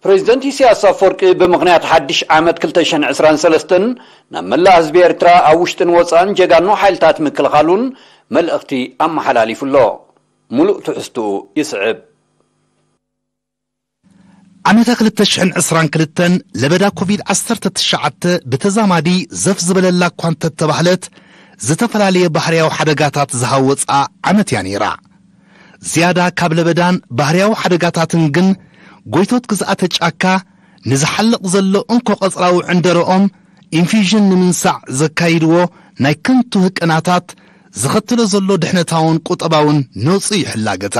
ፕሬዚደንት ኢሳያስ ኣፈወርቂ ብምኽንያት ሓድሽ ዓመት ክልተ ሽሕን ዕስራን ሰለስተን ናብ መላእ ህዝቢ ኤርትራ ኣብ ውሽጥን ወጻእን ጀጋኑ ሓይልታት ምክልኻሉን መልእኽቲ ኣመሓላሊፉ ኣሎ። ሙሉእ ትሕዝትኡ ይስዕብ። ዓመተ ክልተ ሽሕን ዕስራን ክልተን ለበዳ ኮቪድ ዓሰርተ ትሽዓተ ብተዛማዲ ዘፍ ዝበለላ እኳ እንተተባህለት፣ ዝተፈላለየ ባህርያዊ ሓደጋታት ዝሃወጻ ዓመት እያ ነይራ። ዝያዳ ካብ ለበዳን ባህርያዊ ሓደጋታትን ግን፣ ጎይቶት ግዝኣተ ጫካ ንዝሓልቕ ዘሎ እንኮ ቀጽራዊ ዕንደረኦም ኢንፊዥን ንምንሳዕ ዘካይድዎ ናይ ከንቱ ህቅናታት ዘኸትሎ ዘሎ ድሕነታውን ቁጠባውን ነውጺ ይሕላገታ።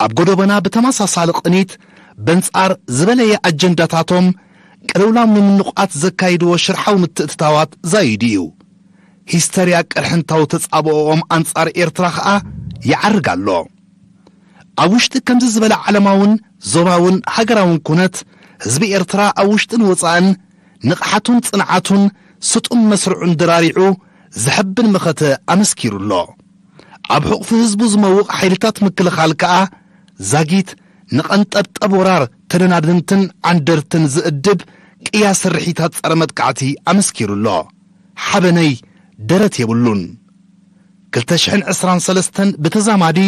ኣብ ጎደቦና ብተመሳሳሊ ቅኒት በንጻር ዝበለየ ኣጀንዳታቶም ቅልውላው ንምንቋት ዘካይድዎ ሽርሓዊ ምትእትታዋት ዛይዱ እዩ። ሂስተርያ ቅርሕንታዊ ተጻብኦኦም ኣንጻር ኤርትራ ኸኣ ይዓርግ ኣሎ። ኣብ ውሽጢ ከምዚ ዝበለ ዓለማውን ዞባውን ሃገራውን ኩነት፣ ህዝቢ ኤርትራ ኣብ ውሽጥን ወጻእን ንቕሓቱን ጽንዓቱን ስጡም መስርዑን ደራሪዑ ዘሐብን መኸተ ኣመስኪሩ ኣሎ። ኣብ ሕቑፊ ህዝቡ ዝመውቕ ሓይልታት ምክልኻል ከኣ ዛጊት ንቐንጠብጠብ ወራር ተደናደንትን ዓንደርትን ዝእድብ ቅያ ስርሒታት ጸረ መጥቃዕቲ ኣመስኪሩ ኣሎ። ሓበነይ ደረት የብሉን። ክልተ ሽሕን ዕስራን ሰለስተን ብተዛማዲ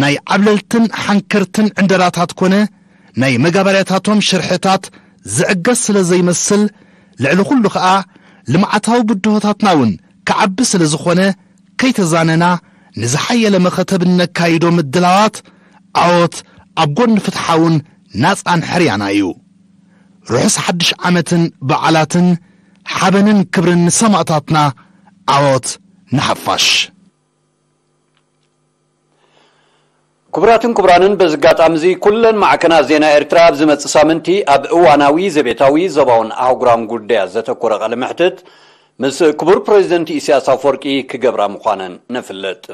ናይ ዓብለልትን ሓንከርትን ዕንደራታት ኮነ ናይ መጋበርያታቶም ሽርሕታት ዝዕገስ ስለ ዘይመስል፣ ልዕሊ ኩሉ ኸኣ ልምዓታዊ ብድሆታትና እውን ክዓቢ ስለ ዝኾነ፣ ከይተዛነና ንዝሓየለ መኸተብ እነካይዶ ምድላዋት ዓወት ኣብ ጎኒ ፍትሓውን ናጻን ሕርያና እዩ። ርሑስ ሓድሽ ዓመትን በዓላትን፣ ሓበንን ክብርን ንሰማእታትና። ዓወት ንሓፋሽ። ክቡራትን ክቡራንን፣ በዚ ኣጋጣሚ እዚ ኩለን ማዕከናት ዜና ኤርትራ ኣብ ዝመጽእ ሳምንቲ ኣብ እዋናዊ ዘቤታዊ ዞባውን ኣህጉራውን ጉዳያት ዘተኮረ ቃለ መሕትት ምስ ክቡር ፕሬዚደንት ኢሳያስ ኣፈወርቂ ክገብራ ምዃነን ነፍልጥ።